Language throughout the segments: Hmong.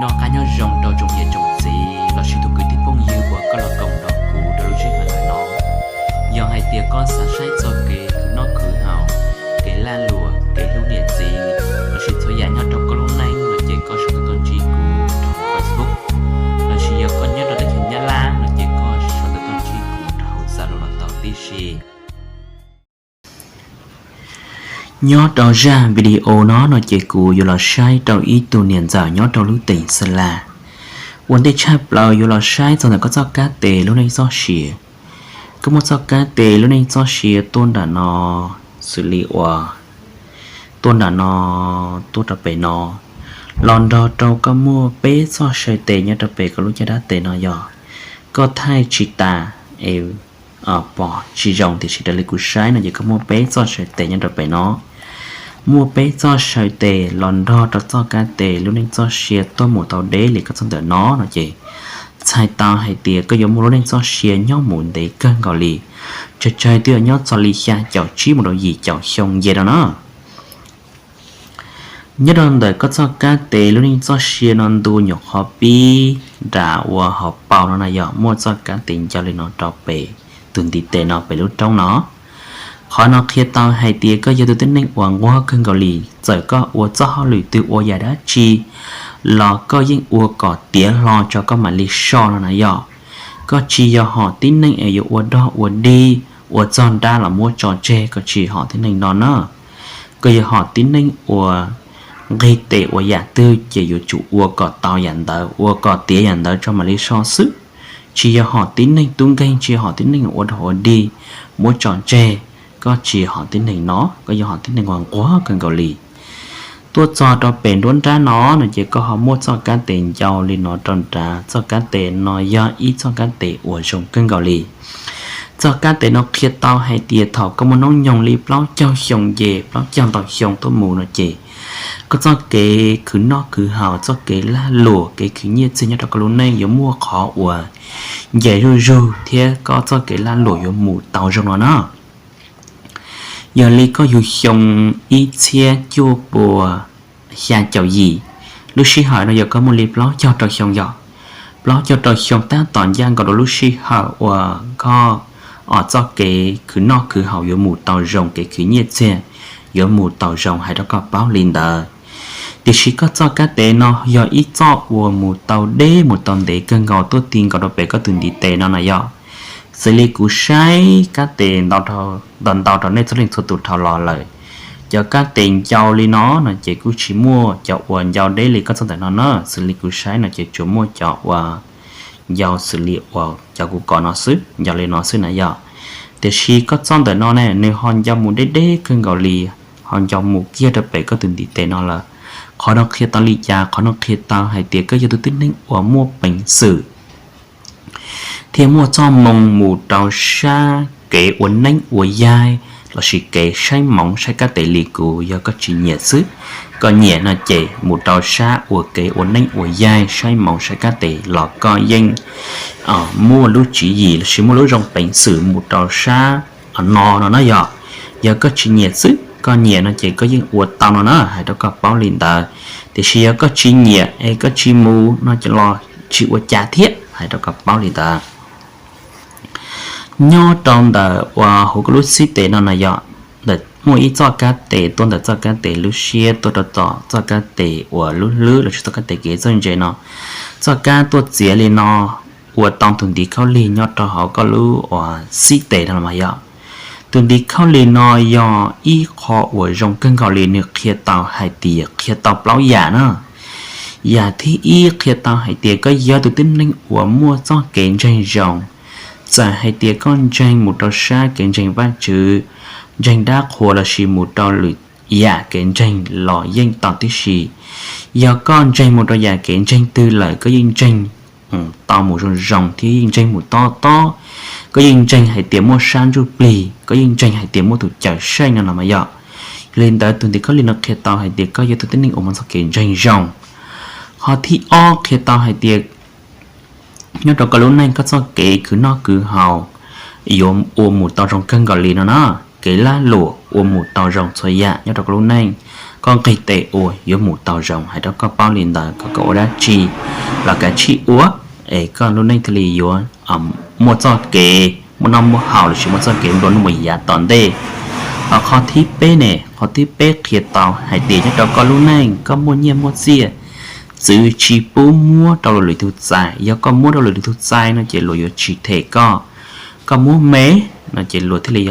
Noj qab nyob zoo rau tsoom niam tsoom txiv lossis tus kwv tij phooj ywg uas koj los koom nrog kuv rau lub sij hawm ntawm no. Yog hais tias koj xav saib txog kev khwv noj khwv haus, kev lag luam, kev hlub niam txiv lossis txhua yam nyob rau koj lub neej no ces koj sawv daws tuaj ntsib kuv rau Facebook, lossis yog koj nyob rau teb chaws Nyab Laj no ces koj sawv daws tuaj ntsib kuv rau hauv Zalo los tau tib si. Nyob rau zaj video no no ces kuv yuav los saib rau ib tug niam ntxawm nyob rau lub teem Xas Las. Ua ntej tshaj plaws yuav los saib txog ntawm koj txoj kab tes lub neej txoj sia. Koj muaj txoj kab tes lub neej txoj sia tuaj nram no, xws li uas tuaj nram no, tuaj rau pem no, los nrog rau koj muaj peb txoj saw tes nyob rau pem koj lub caj dab tes no yog koj thaij tsis tas es pom tsis zoo tiam sis raws li kuv saib no ces koj muaj peb txoj saw tes nyob rau pem no. Muaj peb txoj saw tes los nrog rau txoj kab tes lub neej txoj sia tuaj mus tau deb li koj txoj ntawm no no ces txhais tau hais tias koj yuav muaj lub neej txoj sia nyob mus ntev kawg nkaus li, tsawg tsawg twb yuav nyob txog li xya caum tsib mus rau yim caum xyoo nce rau no. Nyob rau ntawm koj txoj kab tes lub neej txoj sia no ntu nyuam qhuav pib nram uas hauv paus no na yog muaj txoj kab tes ncau li no rau pem tus ntiv tes no pem lub roob no. Qhov no qhia tau hais tias koj yog tus tib neeg uas nquag kawg nkaus li, txawm koj ua txoj hauj lwm twg ua yam dab tsi los koj yeej ua kom tiav hlo tso koj mam li so no na yog. Koj tsis yog hom tib neeg es yuav ua dog ua dig, ua txog nrab los muab tso tseg, koj tsis hom tib neeg no na. Koj yog hom tib neeg uas nqis tes ua yam twg ces yuav tsum ua kom tau yam ntawd, ua kom tiav yam ntawd tso mam li so xwb. Tsis yog hom tib neeg tub nkeeg, tsis yog hom tib neeg ua dog ua dig, muab tso tseg, koj tsis hom tib neeg no, koj yog hom tib neeg uas nquag kawg nkaus li. Tuaj txog rau pem nruab nrab no no ces koj ho muaj txoj kab tes ncau li no rau nrad, txoj kab tes no yog ib txoj kab tes uas zoo kawg nkaus li. Txoj kab tes no qhia tau hais tias thaum koj muaj hnub nyoog li plaub caug xyoo nce plaub caug ntau xyoo tuaj mus no ces koj txoj kev khwv noj khwv haus, txoj kev lag luam, kev khwv nyiaj txiag nyob rau koj lub neej yuav muaj qhov uas nce zuj zug thiab koj txoj kev lag luam yuav mus tau zoo no na. Yog li koj yug xyoo ib txhiab cuaj pua xya caum yim, lub sij hawm no yog koj muaj li plaub caug rau xyoo yog, plaub caug rau xyoo tab tom ncaj nkaus rau lub sij hawm uas koj txoj kev khwv noj khwv haus yuav mus tau zoo, kev khwv nyiaj txiag yuav mus tau zoo hais rau koj paub li ntawd. Tiam sis koj txoj kab tes no yog ib txoj uas mus tau deb mus tau ntev kawg nkaus tuaj ti nkaus rau pem koj tus ntiv tes no na yog. Xws li kuv saib kab tes ntau ntau rau nej txhua leej txhua tus dhau los lawm, cov kab tes ncau li no no ces kuj tsis muaj cov uas ncau deb li koj txoj ntawm no na. Xws li kuv saib no ces tsuas muaj cov uas ncau xws li uas cov kuv kov no xwb, ncau li no xwb na yog. Tiam sis koj txoj ntawm no ne nws ho ncau mus deb deb kawg nkaus li, ho ncau mus kiag rau pem koj tus ntiv tes no lawm. Qhov no qhia tau li cas? Qhov no qhia tau hais tias koj yog tus tib neeg uas muaj peev xwm thiab muaj txoj moo mus rau sab kev ua neeb ua yaig lossis kev saib moov saib kab tes li kuv. Yog koj tsis nyiam xwb, koj nyiam no ces mus rau sab uas kev ua neeb ua yaig saib moov saib kab tes los koj yeej muaj lub tswv yim lossis muaj lub zoo peev xwm mus rau sab no no na yog. Yog koj tsis nyiam xwb, koj nyiam no ces koj yeej ua tau no na, hais rau koj paub li ntawd. Tiam sis yog koj tsis nyiam es koj tsis mus no ces los tsis ua cas thiab, hais rau koj paub li ntawd. Nyob rau ntawm uas hauv koj lub xib tes no na yog, ntawm muaj ib txoj kab tes tuaj ntawm txoj kab tes lub siab tuaj rau tom txoj kab tes uas lub hlwb lossis txoj kab tes kev txawj ntse no, txoj kab tuaj txiav li no ua tau tus ntiv khaub lig nyob rau hauv koj lub uas xib tes no los mas yog. Tus ntiv khaub lig no yog ib qho uas zoo kawg nkaus li, nws qhia tau hais tias qhia tau plaub yam na. Yam thib ib qhia tau hais tias koj yog tus tib neeg uas muaj txoj kev ntseeg zoo. Txawm hais tias koj ntseeg mus rau sab kev ntseeg Vajtswv, ntseeg dab qhuas lossis mus rau lwm yam kev ntseeg los yeej tau tib si. Yog koj ntseeg mus rau yam kev ntseeg twg lawm koj yeej ntseeg tau mus zoo zoo thiab yeej ntseeg mus tob tob. Koj yeej ntseeg hais tias muaj sab ntsuj plig, koj yeej ntseeg hais tias muaj tus cawm seej no los mas yog. Yog li ntawd tus ntiv khaub lig no qhia tau hais tias koj yog tus tib neeg uas muaj txoj kev ntseeg zoo. Qhov thib ob qhia tau hais tias nyob rau koj lub neej koj txoj kev khwv noj khwv haus yuav ua mus tau zoo kawg nkaus li no na. Kev lag luam ua mus tau zoo txhua yam nyob rau koj lub neej. koj nqis tes ua yuav mus tau zoo. Hais rau koj paub li ntawd kom koj ua dab tsi los kav tsij ua, es koj lub neej thiaj li yuav muaj txoj kev muaj noj muaj haus lossis muaj txoj kev nplua nuj mus yav tom ntej. Ho qhov thib peb ne, qhov thib peb qhia tau hais tias nyob rau koj lub neej koj muaj nyiaj muaj txiaj, txwv tsis pub muab rau luag lwm tus txais. Yog koj muab rau luag lwm tus txais no ces luag yuav tsis them koj. Koj muab me no ces luag thiaj li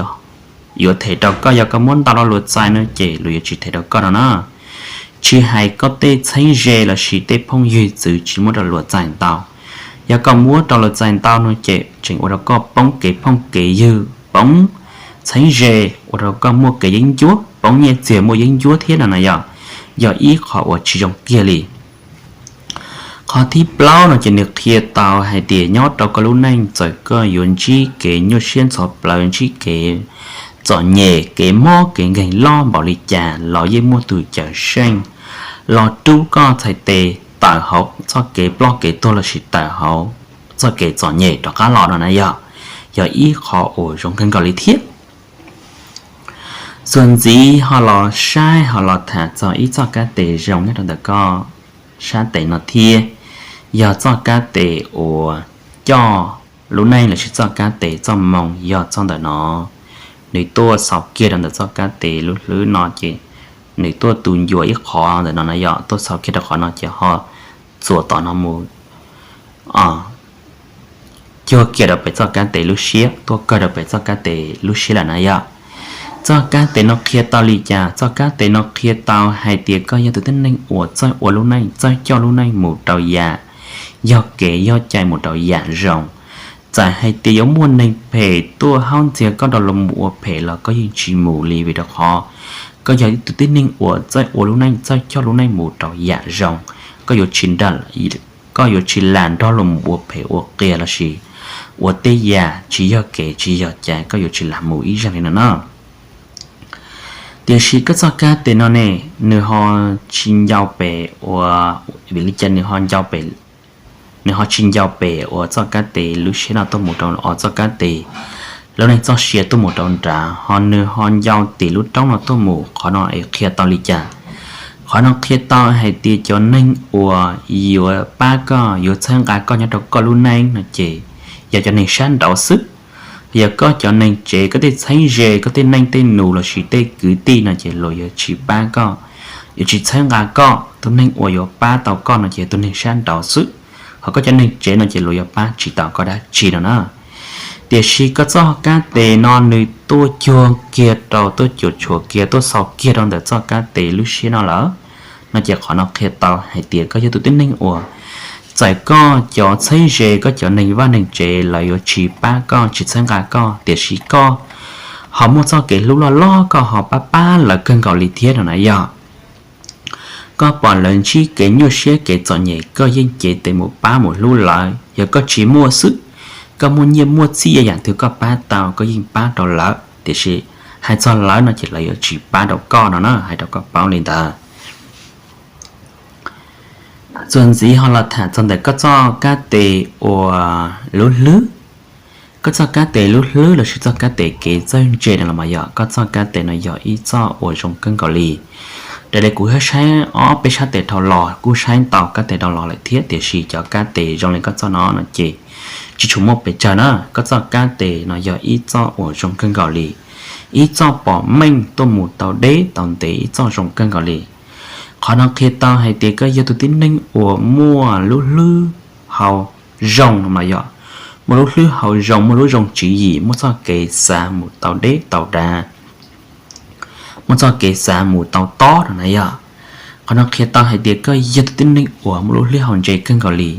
yuav them rau koj. Yog koj muab ntau rau luag txais no ces luag yuav tsis them rau koj no na. Tsis hais koj tej txheeb ze lossis tej phooj ywg txwv tsis muab rau luag txais ntau. Yog koj muab rau luag txais ntau no ces tseem ua rau koj poob kev phooj kev ywg, poob txheeb ze, ua rau koj muaj kev yeeb ncuab, poob nyiaj txiag muaj yeeb ncuab thiab no na yog, yog ib qho uas tsis zoo kiag li. Qhov thib plaub no ces nws qhia tau hais tias nyob rau koj lub neej txawm koj yuav ntsib kev nyuaj siab ntxhov plawv, ntsib kev txom nyem, kev mob kev nkeeg loj npaum li cas los yeej muaj tus cawm seej los rub koj txhais tes tawm hauv txoj kev ploj kev tuag lossis tawm hauv txoj kev txom nyem rov qab los no na yog, yog ib qho uas zoo kawg nkaus li thiab. Txuas ntxiv ho los saib ho los tham txog ib txoj kab tes zoo nyob rau ntawm koj sab tes no thiab, yog txoj kab tes uas coj lub neej lossis txoj kab tes txoj moo yog txoj ntawm no. Nws tuaj xaus kiag rau ntawm txoj kab tes lub hlwb no ces nws tuaj tu ncua ib qho ntawm no na yog, tuaj xaus kiag rau qhov no ces ho txuas tom no mus cuag kiag rau pem txoj kab tes lub siab, tuaj kawg rau pem txoj kab tes lub siab lawm na yog. Txoj kab tes no qhia tau li cas? Txoj kab tes no qhia tau hais tias koj yog tus tib neeg uas txawj ua lub neej, txawj coj lub neej mus rau yam yog kev yog cai, mus rau yam zoo. Txawm hais tias yuav muaj neeg phem tuaj haub ntxiag koj rau los mus ua phem los koj yeej tsis mus li, vim rau qhov koj yog ib tus tib neeg uas txawj ua lub neej, txawj coj lub neej mus rau yam zoo. Koj yuav tsis nra, koj yuav tsis lam nrog luag mus ua phem ua qias lossis ua tej yam tsis yog kev tsis yog cai, koj yuav tsis lam mus ib zaug li no na. Tiam sis koj txoj kab tes no ne, nws ho tsis ncau pem ua, vim li cas nws ho ncau pem, nws ho tsis ncau pem uas txoj kab tes lub siab no tuaj mus rau, os, txoj kab tes lub neej txoj sia tuaj mus rau nrad, ho nws ho ncau tim lub roob no tuaj mus? Qhov no es qhia tau li cas? Qhov no qhia tau hais tias cov neeg uas yuav pab koj, yuav txhawb nqa koj nyob rau koj lub neej no ces yog cov neeg sab nraud xwb. Yog koj cov neeg tsev, koj tej txheeb ze, koj tej neej tej nus lossis tej kwv tij no ces luag yuav tsis pab koj, yuav tsis txhawb nqa koj. Tus neeg uas yuav pab tau koj no ces yog tus neeg sab nraud xwb. Ho koj cov neeg tsev no ces luag yuav pab tsis tau koj dab tsi no na. Tiam sis koj txoj kab tes no nws tuaj cuag kiag rau, tuaj cuam tshuam kiag, tuaj xaus kiag rau ntawm txoj kab tes lub siab no lawm, no ces qhov no qhia tau hais tias koj yog tus tib neeg uas txawm koj cov txheeb ze, koj cov neeg vaj neeg tsev lawv yuav tsis pab koj, tsis txhawb nqa koj, tiam sis koj ho muaj txoj kev hlub loj loj, koj ho pab pab lawv kawg nkaus li thiab no na yog. Koj pom lawv ntsib kev nyuaj siab kev txom nyem koj yeej cev tes mus pab mus hlub lawv. Yog koj tsis muaj xwb, koj muaj nyiaj muaj txiaj yam twg koj pab tau koj yeej pab rau lawv, tiam sis hais txog lawv no ces lawv yuav tsis pab rau koj no na, hais rau koj paub li ntawd. Txuas ntxiv ho los tham txog ntawm koj txoj kab tes uas lub hlwb. Koj txoj kab tes lub hlwb lossis txoj kab tes kev txawj ntse no los mas yog, koj txoj kab tes no yog ib txoj uas zoo kawg nkaus li. Raws li kuv saib ob peb sab tes dhau los kuj saib tau kab tes dhau los lawm thiab, tiam sis cov kab tes zoo li koj txoj no no ces tsis tshua muaj pes tsawg na. Koj txoj kab tes no yog ib txoj uas zoo kawg nkaus li, ib txoj pom meej tuaj mus tau deb tau ntev, ib txoj zoo kawg nkaus li. Qhov no qhia tau hais tias koj yog tus tib neeg uas muaj lub hlwb hau zoo no mas yog, muaj lub hlwb hau zoo, muaj lub zoo tswv yim, muaj txoj kev xav mus tau deb tau dav, muaj txoj kev xav mus tau tob no na yog. Qhov no qhia tau hais tias koj yog tus tib neeg uas muaj lub hlwb hau ntse kawg nkaus li.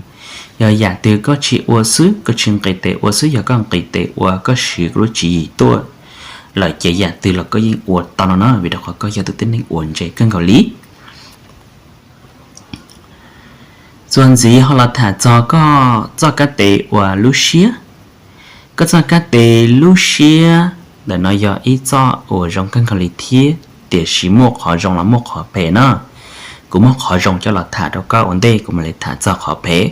Yog yam twg koj tsis ua xwb, koj tsis nqis tes ua xwb, yog koj nqis tes ua, koj siv koj lub tswv yim tuaj lawm ces yam twg los koj yeej ua tau no na, vim rau qhov koj yog tus tib neeg uas ntse kawg nkaus li. Txuas ntxiv ho los tham txog koj txoj kab tes uas lub siab. Koj txoj kab tes lub siab ntawm no yog ib txoj uas zoo kawg nkaus li thiab, tiam sis muaj qhov zoo los muaj qhov phem na. Kuv muab qhov zoo coj los tham rau koj ua ntej kuv mam li tham txog qhov phem.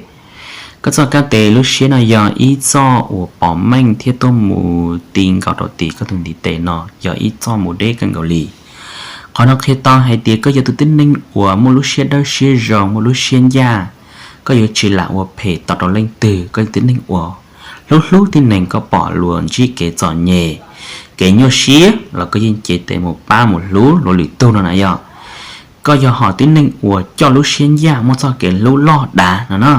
Koj txoj kab tes lub siab no yog ib txoj uas pom meej thiab tuaj mus ti nkaus rau tim koj tus ntiv tes no, yog ib txoj mus deb kawg nkaus li. Qhov no qhia tau hais tias koj yog tus tib neeg uas muaj lub siab dawb siab zoo, muaj lub siab ncaj, koj yuav tsis lam ua phem tau rau leej twg. Koj yog tib neeg uas hlub hlub tib neeg, koj pom luag ntsib kev txom nyem, kev nyuaj siab los koj yeej cev tes mus pab mus hlub luag lwm tug no na yog. Koj yog hom tib neeg uas coj lub siab ncaj, muaj txoj kev hlub loj dav no na.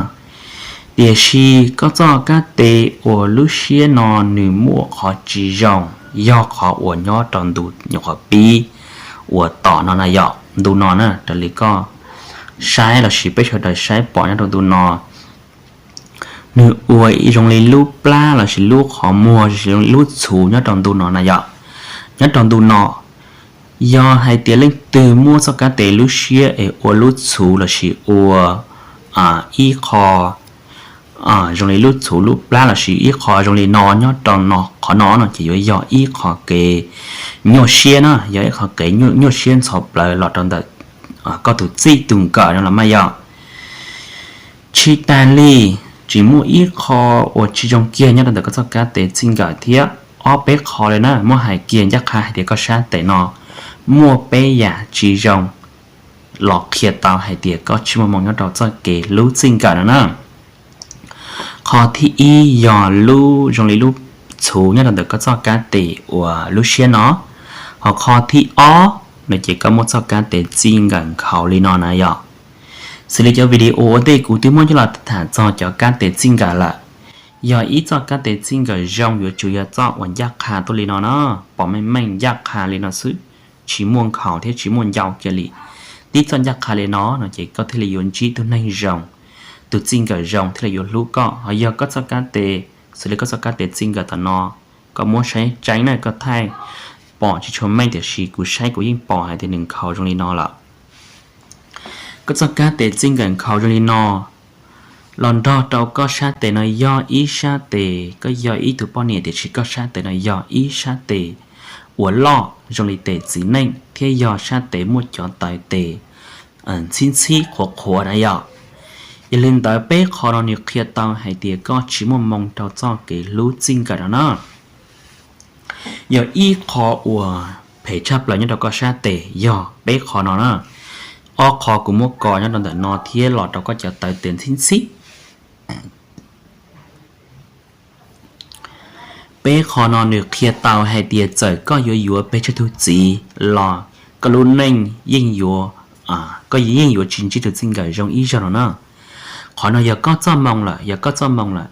Tiam sis koj txoj kab tes uas lub siab no nws muaj qhov tsis zoo, yog qhov uas nyob rau ntu nyuam qhuav pib uas tom no na yom, ntu no na, raws li koj saib lossis peb sawv daws saib pom nyob rau ntu no, nws ua zoo li lub plab lossis lub qhov muag lossis lub txhuv nyob rau ntu no na yom. Nyob rau ntu no, yog hais tias leej twg muaj txoj kab tes lub siab es ua lub txhuv lossis ua ib qho zoo li lub txhuv lub plab lossis ib qho zoo li no nyob rau no, qhov no no ces yuav yog ib qho kev nyuaj siab na, yog ib qho kev nyuaj siab ntxhov plawv los rau ntawm koj tus txij tus nkawm no los mas yog. Tsis tas li, tsis muaj ib qho uas tsis zoo kiag nyob rau ntawm koj txoj kab tes txij nkawm thiab. Ob peb qho li na, muab hais kiag ncaj qha hais tias koj sab tes no muaj peb yam tsis zoo los qhia tau hais tias koj tsis muaj moo nyob rau txoj kev hlub txij nkawm no na. Qhov thib ib yog lub zoo li lub txhuv nyob rau ntawm koj txoj kab tes uas lub siab no. Ho qhov thib ob no ces koj muaj txoj kab tes txij nkawm nkhaus li no na yom. Xws li cov video ua ntej kuv twb muab coj los tham txog cov kab tes txij nkawm lawm. Yog ib txoj kab tes txij nkawm zoo yuav tsum yog txoj uas ncaj qha tuaj li no na, pom meej meej ncaj qha li no xwb, tsis muaj nkhaus thiab tsis muaj ncau kiag li. Tib txoj ncaj qha li no no ces koj thiaj li yuav ntsib tus neeg zoo, tus txij nkawm zoo thiaj li yuav hlub koj. Ho yog koj txoj kab tes, xws li koj txoj kab tes txij nkawm tom no, koj muab saib tseeb na, koj thaij pom tsis tshua meej tiam sis kuv saib kuv yeej pom hais tias nws nkhaus zoo li no lawm. Koj txoj kab tes txij nkawm nkhaus zoo li no los nrog rau koj sab tes no yog ib sab tes, koj yog ib tug poj niam tiam sis koj sab tes no yog ib sab tes uas loj zoo li tes txiv neej thiab yog sab tes muaj cov tawv tes ntxhib ntxhib qhuav qhuav na yom. Yog li ntawd peb qho no nws qhia tau hais tias koj tsis muaj moo rau txoj kev hlub txij nkawm no na. Yog ib qho uas phem tshaj plaws nyob rau koj sab tes yog peb qho no na. Ob qho kuv muab kos nyob rau ntawm no thiab los rau koj cov tawv tes ntxhib ntxhib. Peb qho no nws qhia tau hais tias txawm koj yuav yuav pes tsawg tug txiv los koj lub neej yeej yuav, koj yeej yuav tsis ntsib tus txij nkawm zoo ib zaug no na. Qhov no yog koj txoj moo lawm, yog koj txoj moo lawm,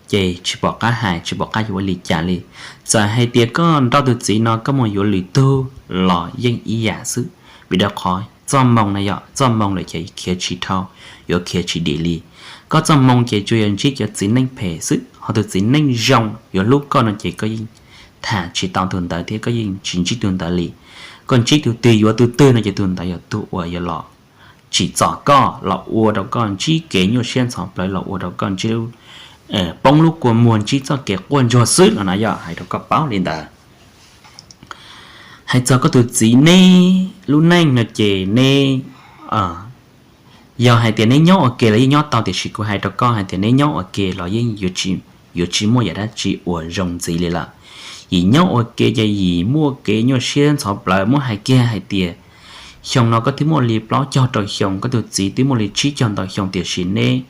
ces tsis pom qab hais, tsis pom qab yuav ua li cas li. Txawm hais tias koj nrauj tus txiv no koj mus yuav lwm tug los yeej ib yam xwb, vim rau qhov txoj moo na yom, txoj moo lawm ces khiav tsis dhau, yuav khiav tsis dim li. Koj txoj moo ces tsuas yog ntsib cov txiv neej phem xwb, ho tus txiv neej zoo yuav hlub koj no ces koj yeej tham tsis tau tus ntawd thiab koj yeej tsis ntsib tus ntawd li. Koj ntsib tus twg yuav tus twg no ces tus ntawd yog tus uas yuav los tsim txom koj, los ua rau koj ntsib kev nyuaj siab ntxhov plawv, los ua rau koj ntsib poob lub kua muag, ntsib txoj kev quaj ntsuag xwb no na yom, hais rau koj paub li ntawd. Hais txog koj tus txiv neb lub neej no ces neb, yog hais tias neb nyob ua ke los yeej nyob tau, tiam sis kuv hais rau koj hais tias neb nyob ua ke los yeej yuav tsis muaj yam dab tsi uas zoo ntxiv li lawm. Yim nyob ua ke ces yim muaj kev nyuaj siab ntxhov plawv, muab hais kiag hais tias xyoo no koj twb muaj li plaub caug rau xyoo, koj tus txiv twb muaj li tsib caug ntau xyoo, tiam sis neb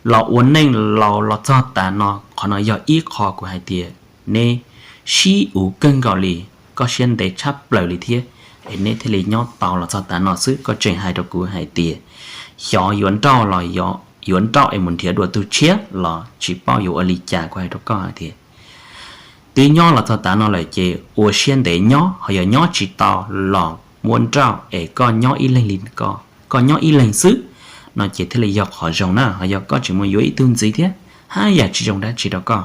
los ua neej laus los txog tav no, qhov no yog ib qho kuv hais tias neb sib uv kawg nkaus li, koj siab ntev tshaj plaws li thiab, es neb thiaj li nyob tau los txog tav no xwb. Koj tseem hais rau kuv hais tias xyov yuav nrauj los yuav nrauj es mus nrhiav dua tus tshiab los tsis paub yuav ua li cas. Kuv hais rau koj hais tias twb nyob los txog tav no lawm ces ua siab ntev nyob, ho yog nyob tsis tau los muab nrauj es koj nyob ib leeg li, koj nyob ib leeg xwb no ces thiaj li yog qhov zoo na. Ho yog koj tseem mus yuav ib tug ntxiv thiab, haj yam tsis zoo dab tsi rau koj.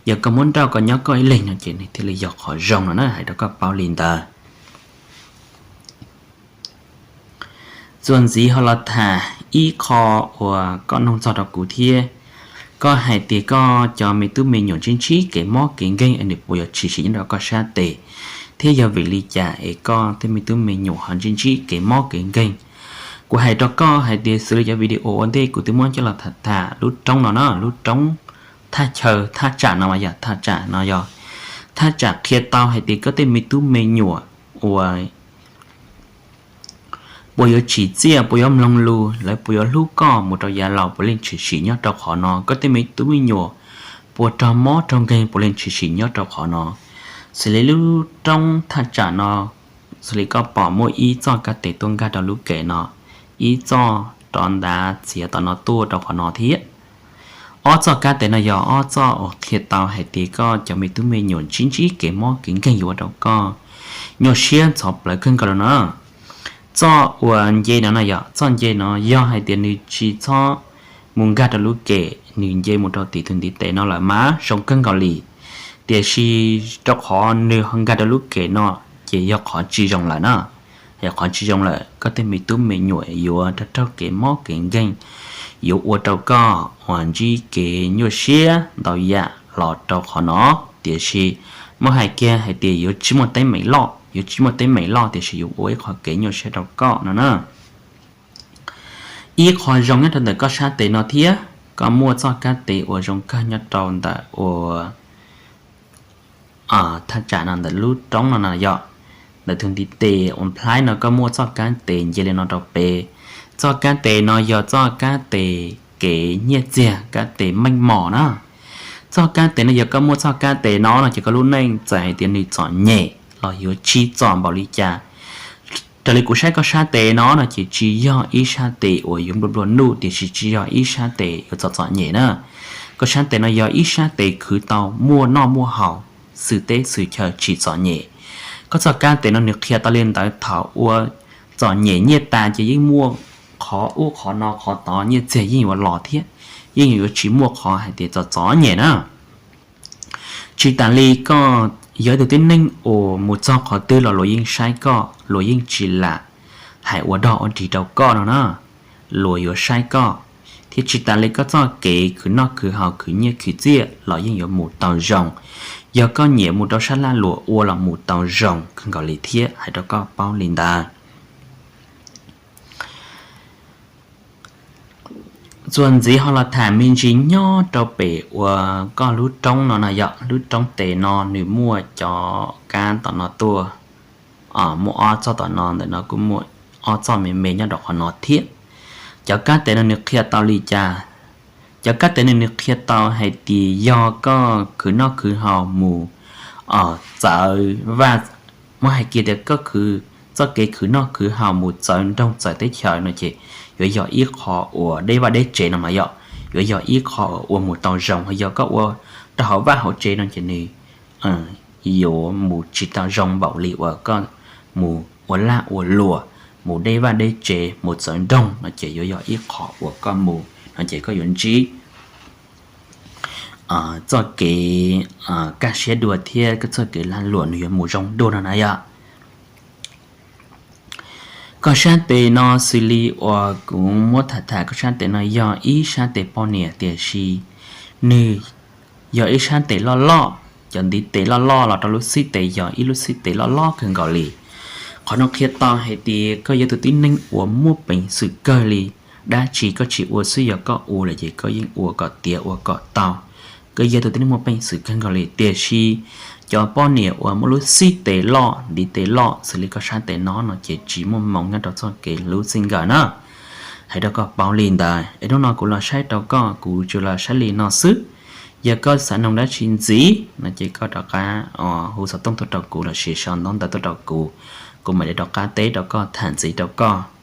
Yog koj muab nrauj koj nyob koj ib leeg no ces nws thiaj li yog qhov zoo no na, hais rau koj paub li ntawd. Txuas ntxiv ho los tham ib qho uas koj noog txog rau kuv thiab. Koj hais tias koj cov me tub me nyuam ntsib ntsib kev mob kev nkeeg es nws puas yuav tshwm sim nyob rau koj sab tes, thiab yog vim li cas es koj tej me tub me nyuam ho ntsib ntsib kev mob kev nkeeg. Kuv hais rau koj hais tias xws li cov video ua ntej kuv twb muab coj los tham tham lub roob no na, lub roob thaj chaw thaj tsam no mas yog thaj tsam no yog thaj tsam qhia tau hais tias koj tej me tub me nyuam ua puas yuav tsim txiaj, puas yuav mloog lus, lawv puas yuav hlub koj mus rau yav laus, puas leej tshwm sim nyob rau qhov no. Koj tej me tub me nyuam puas raug mob raug nkeeg, puas leej tshwm sim nyob rau qhov no. Xws li lub roob thaj tsam no, xws li koj pom muaj ib txoj kab tes tuaj nkag rau lub kev no, ib txoj rov ntav txiav tom no tuaj rau qhov no thiab. Ob txoj kab tes no yog ob txoj uas qhia tau hais tias koj cov me tub me nyuam ntsib ntsib kev mob kev nkeeg yuav ua rau koj nyuaj siab ntxhov plawv kawg nkaus li no. Txoj uas nce no no yog txoj nce no, yog hais tias nws tsis txhob mus nkag rau lub kev, nws nce mus rau tim tus ntiv tes no lawm mas zoo kawg nkaus li. Tiam sis rau qhov nws ho nkag rau lub kev no, ces yog qhov tsis zoo lawm na. Yog qhov tsis zoo lawm, koj tej me tub me nyuam yuav raug raug kev mob kev nkeeg, yuav ua rau koj uas ntsib kev nyuaj siab ntau yam los rau qhov no. Tiam sis muab hais kiag hais tias yuav tsis muaj teeb meem loj, yuav tsis muaj teeb meem loj, tiam sis yuav ua ib qho kev nyuaj siab rau koj no na. Ib qho zoo nyob rau ntawm koj sab tes no thiab, koj muaj txoj kab tes uas zoo kawg nyob rau ntawm uas thaj tsam no ntawm lub roob no no yog ntawm tus ntiv tes uas nplhaib no, koj muaj txoj kab tes nce li no rau pem. Txoj kab tes no yog txoj kab tes kev nyiaj txiag, kab tes meej mom na. Txoj kab tes no yog koj muaj txoj kab tes no no ces koj lub neej txawm hais tias nws txom nyem los yuav tsis txom npaum li cas. Raws li kuv saib koj sab tes no no ces tsis yog ib sab tes uas yuav nplua nplua nuj, tiam sis tsis yog ib sab tes yuav txom txom nyem na. Koj sab tes no yog ib sab tes khwv tau muaj noj muaj haus, xwm teb xwm chaw tsis txom nyem. Koj txoj kab tes no nws qhia tau li ntawd, thaum ua txom nyem nyiaj tas ces yeej muaj qhov ub qhov no qhov tod, nyiaj txiag yeej yuav los thiab, yeej yuav tsis muaj qhov hais tias txom txom nyem na. Tsis tas li koj yog ib tug tib neeg uas mus txog qhov twg los luag yeej saib koj, luag yeej tsis lam hais ua dog ua dig rau koj no na. Luag yuav saib koj, thiab tsis tas li koj txoj kev khwv noj khwv haus khwv nyiaj khwv txiaj los yeej yuav mus tau zoo. Yog koj nyiam mus rau sab laj luam ua los mus tau zoo kawg nkaus li thiab, hais rau koj paub li ntawd. Txuas ntxiv ho los tham me ntsis nyob rau pem uas koj lub roob no no yog lub roob tes no nws muaj cov kab tom no tuaj, muaj ob txoj tom no, ntawm no kuj muaj ob txoj me me nyob rau qhov no thiab. Cov kab tes no nws qhia tau li cas? Cov kab tes no nws qhia tau hais tias yog koj khwv noj khwv haus mus txawv vaj, muab hais kiag tias koj khwv, txoj kev khwv noj khwv haus mus txawv nroog txawv teb chaws no ces yuav yog ib qho uas deb vaj deb tsev no mas yog, yuav yog ib qho uas ua mus tau zoo. Yog koj ua rau hauv vaj hauv tsev no ces nws yuav mus tsis tau zoo npaum li uas koj mus ua laj ua luam, mus deb vaj deb tsev, mus txawv nroog no ces yuav yog ib qho uas koj mus no ces koj yuav ntsib txoj kev kaj siab dua thiab koj txoj kev lag luam nws yuav mus zoo dua no na yog. Koj sab tes no xws li uas kuv muab tham tham, koj sab tes no yog ib sab tes poj niam, tiam sis nws yog ib sab tes loj loj, cov ntiv tes loj loj los rau lub xib tes yog ib lub xib tes loj loj kawg nkaus li. Qhov no qhia tau hais tias koj yog tus tib neeg uas muaj peev xwm kawg li, dab tsi koj tsis ua xwb, yog koj ua lawm ces koj yeej ua kom tiav ua kom tau. Koj yog tus tib neeg muaj peev xwm kawg nkaus li, tiam sis cov poj niam uas muaj lub xib tes loj ntiv tes loj xws li koj sab tes no no ces tsis muaj hmoo nyob rau txoj kev hlub txij nkawm na. Hais rau koj paub li ntawd es hnub no kuv los saib rau koj, kuv tsuas los saib li no xwb. Yog koj xav noog dab tsi ntxiv no ces koj rov qab hu xov tooj tuaj rau kuv lossis sau ntaub ntawv tuaj rau kuv, kuv mam li rov qab teb rau koj, tham ntxiv rau koj.